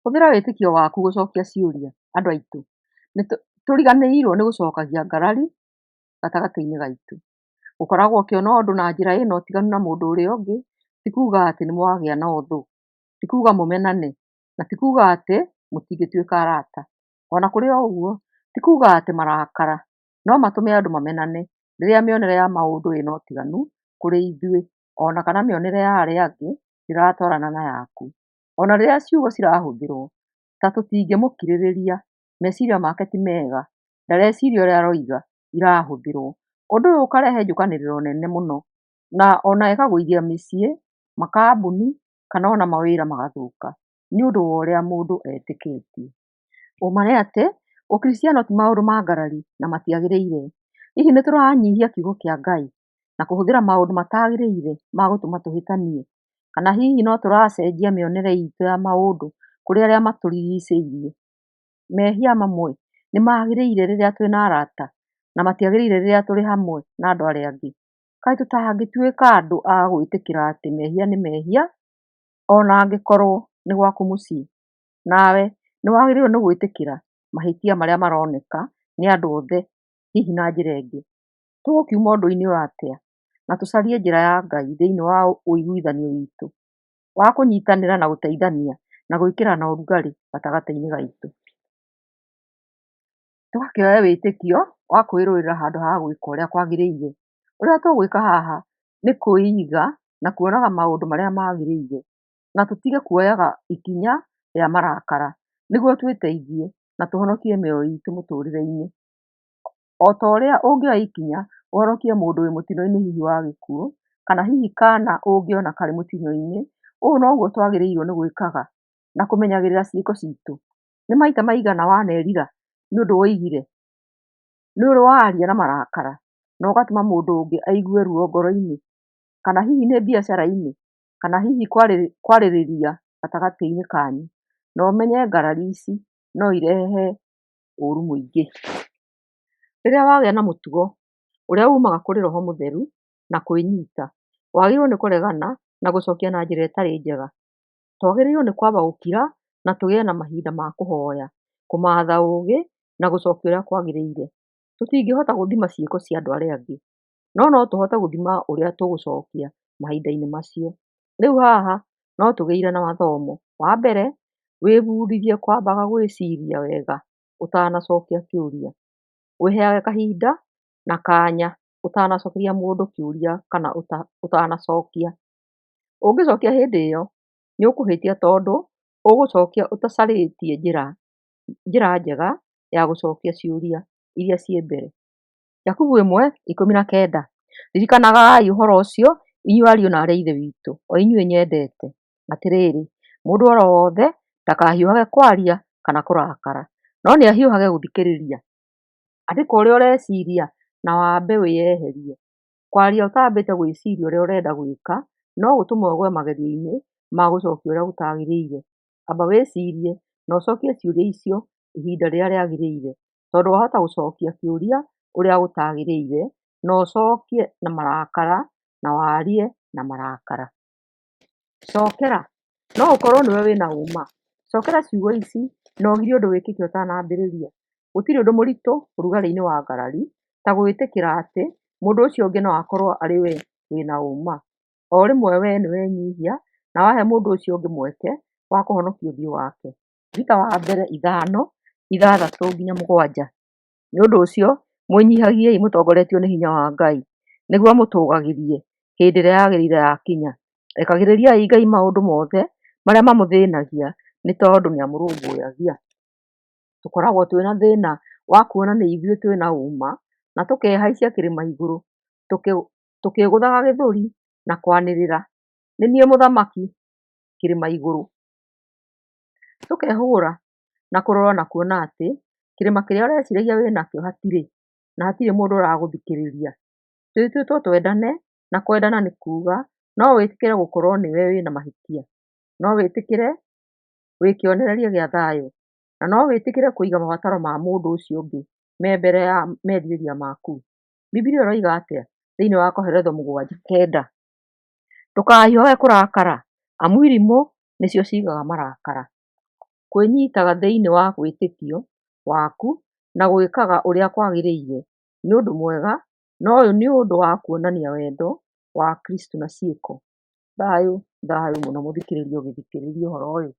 Hũthĩra wĩtĩkio waku gũcokia ciũria Andũ aitũ nĩtũriganĩirwo nĩ gũcokagia ngarari gatagatĩ-inĩ gaitũ. Gũkoragwo ũkĩona ũndũ na njĩra ĩna ũtiganu na mũndũ ũrĩa ũngĩ ti kuga atĩ nĩmwagĩa na ũthũ, ti kuga mũmenane, na ti kuga atĩ mũtingĩtuĩka arata. Ona kũrĩ o ũguo, ti kuga atĩ marakara no matũme andũ mamenane rĩrĩa mĩonere ya maũndũ ĩna ũtiganu kũrĩ ithuĩ ona kana mĩonere ya arĩa angĩ ndĩratwarana na yaku. Ona rĩrĩa ciugo cirahũthĩrwo ta tũtingĩmũkirĩrĩria, meciria make ti mega, ndareciria ũrĩa aroiga irahũthĩrwo. Ũndũ ũyũ ũkarehe njũkanĩrĩro nene mũno na ona ĩkagũithia mĩciĩ, makambuni kana ona mawĩra magathũka nĩũndũ wa ũrĩa mũndũ etĩkĩtie. Ũma nĩ atĩ, ũkristiano ti maũndũ ma ngarari na matiagĩrĩire. Hihi nĩtũranyihia kiugo kĩa Ngai na kũhũthĩra maũndũ matagĩrĩire ma gũtũma tũhĩtanie? Kana hihi no tũracenjia mĩonere itũ ya maũndũ kũrĩ arĩa matũrigicĩirie? Mehia mamwe nĩmagĩrĩire rĩrĩa twĩna arata na matiagĩrĩire rĩrĩa tũrĩ hamwe na andũ arĩa angĩ? Kaĩ tũtangĩtuĩka andũ a gwĩtĩkĩra atĩ mehia nĩ mehia ona angĩkorwo nĩ gwaku mũciĩ? Nawe nĩwagĩrĩirwo nĩ gwĩtĩkĩra mahĩtia marĩa maroneka nĩ andũ othe hihi na njĩra ĩngĩ. Tũgũkiuma ũndũ-inĩ ũyũ atĩa na tũcarie njĩra ya Ngai thĩinĩ wa ũiguithanio witũ wa kũnyitanĩra na gũteithania na gwĩkĩrana ũrugarĩ gatagatĩ-inĩ gaitũ. Tũgakĩoya wĩtĩkio wa kwĩrũĩrĩra handũ ha gwĩka ũrĩa kwagĩrĩire. Ũrĩa tũgwĩka haha nĩ kwĩiga na kuonaga maũndũ marĩa magĩrĩire na tũtige kuoyaga ikinya rĩa marakara nĩguo twĩteithie na tũhonokie mĩoyo itũ mũtũrĩre-inĩ. O ta ũrĩa ũngĩoya ikinya ũhonokie mũndũ wĩ mũtino-inĩ hihi wa gĩkuũ, kana hihi kana ũngĩona karĩ mũtino-inĩ, ũũ noguo twagĩrĩirwo nĩ gwĩkaga na kũmenyagĩrĩra ciĩko citũ. Nĩ maita maigana wanerira nĩ ũndũ woigire? Nĩ ũrĩ waria na marakara na ũgatũma mũndũ ũngĩ aigue ruo ngoro-inĩ? Kana hihi nĩ biacara-inĩ? Kana hihi kwarĩrĩria gatagatĩ-inĩ kanyu? Na ũmenye ngarari ici no irehe ũru mũingĩ. Rĩrĩa wagĩa na mũtugo ũrĩa umaga kũrĩ Roho Mũtheru na kwĩnyita, wagĩrĩirwo nĩ kũregana na gũcokia na njĩra ĩtarĩ njega. Twagĩrĩirwo nĩ kwamba gũkira na tũgĩe na mahinda ma kũhoya, kũmatha ũũgĩ na gũcokia ũrĩa kwagĩrĩire. Tũtingĩhota gũthima ciĩko cia andũ arĩa angĩ, no no tũhote gũthima ũrĩa tũgũcokia mahinda-inĩ macio. Rĩu haha no tũgĩire na mathomo. Wa mbere, wĩbundithie kwambaga gwĩciria wega ũtanacokia kĩũria. Wĩheage kahinda na kanya ũtanacokeria mũndũ kĩũria kana ũtanacokia. Ũngĩcokia hĩndĩ ĩyo, nĩ ũkũhĩtia tondũ ũgũcokia ũtacarĩtie njĩra njĩra njega ya gũcokia ciũria iria ciĩ mbere. Jakubu 1:19. Ririkanagai ũhoro ũcio, inyuĩ ariũ na aarĩ a Ithe witũ, o inyuĩ nyendete. Atĩrĩrĩ, mũndũ o wothe ndakahiũhage kwaria kana kũrakara, no nĩahiũhage gũthikĩrĩria. Andĩka ũrĩa ũreciria na wambe wĩyeherie. Kwaria ũtambĩte gwĩciria ũrĩa ũrenda gwĩka no gũtũme ũgwe magerio-inĩ ma gũcokia ũrĩa gũtagĩrĩire. Amba wĩcirie na ũcokie ciũria icio ihinda rĩrĩa rĩagĩrĩire, tondũ wahota gũcokia kĩũria ũrĩa gũtagĩrĩire na ũcokie na marakara na warie na marakara. Cokera, no ũkorwo nĩwe wĩna ũma. Cokera ciugo ici na ũgirie ũndũ wĩkĩke ũtanambĩrĩria. Gũtirĩ ũndũ mũritũ ũrugarĩ-inĩ wa ngarari ta gwĩtĩkĩra atĩ mũndũ ũcio ũngĩ no akorwo arĩ we wĩna ũma. O rĩmwe we nĩwenyihia na wahe mũndũ ũcio ũngĩ mweke wa kũhonokia ũthiũ wake. Peter wa mbere 5:6-7. Nĩ ũndũ ũcio, mwĩnyihagiei mũtongoretio nĩ hinya wa Ngai, nĩguo amũtũũgagĩrie hĩndĩ ĩrĩa yagĩrĩire yakinya. Rekagĩrĩriai Ngai maũndũ mothe marĩa mamũthĩnagia, nĩ tondũ nĩamũrũmbũyagia. Tũkoragwo twĩna thĩna wa kuona nĩ ithuĩ twĩna ũma na tũkehaicia kĩrĩma igũrũ tũkĩgũthaga gĩthũri na kwanĩrĩra, nĩ niĩ mũthamaki kĩrĩma igũrũ. Tũkehũgũra na kũrora na kuona atĩ kĩrĩma kĩrĩa ũreciragia wĩnakĩo hatirĩ na hatirĩ mũndũ ũragũthikĩrĩria. Twĩtĩtwo twendane na kwendana nĩ kuga no wĩtĩkĩre gũkorwo nĩwe wĩna mahĩtia, no wĩtĩkĩre wĩ kĩonereria gĩa thayũ, na no wĩtĩkĩre kũiga mabataro ma mũndũ ũcio ũngĩ me mbere ya merirĩria maku. Bibilia ĩroiga atĩa thĩinĩ wa Koheletho 7:9? Ndũkahiũhage kũrakara, amu irimũ nĩcio ciigaga marakara. Kwĩnyitaga thĩinĩ wa wĩtĩkio waku na gwĩkaga ũrĩa kwagĩrĩire nĩ ũndũ mwega, no ũyũ nĩ ũndũ wa kuonania wendo wa Kristo na ciĩko. Thayũ, thayũ mũno mũthikĩrĩria ũgĩthikĩrĩria ũhoro ũyũ.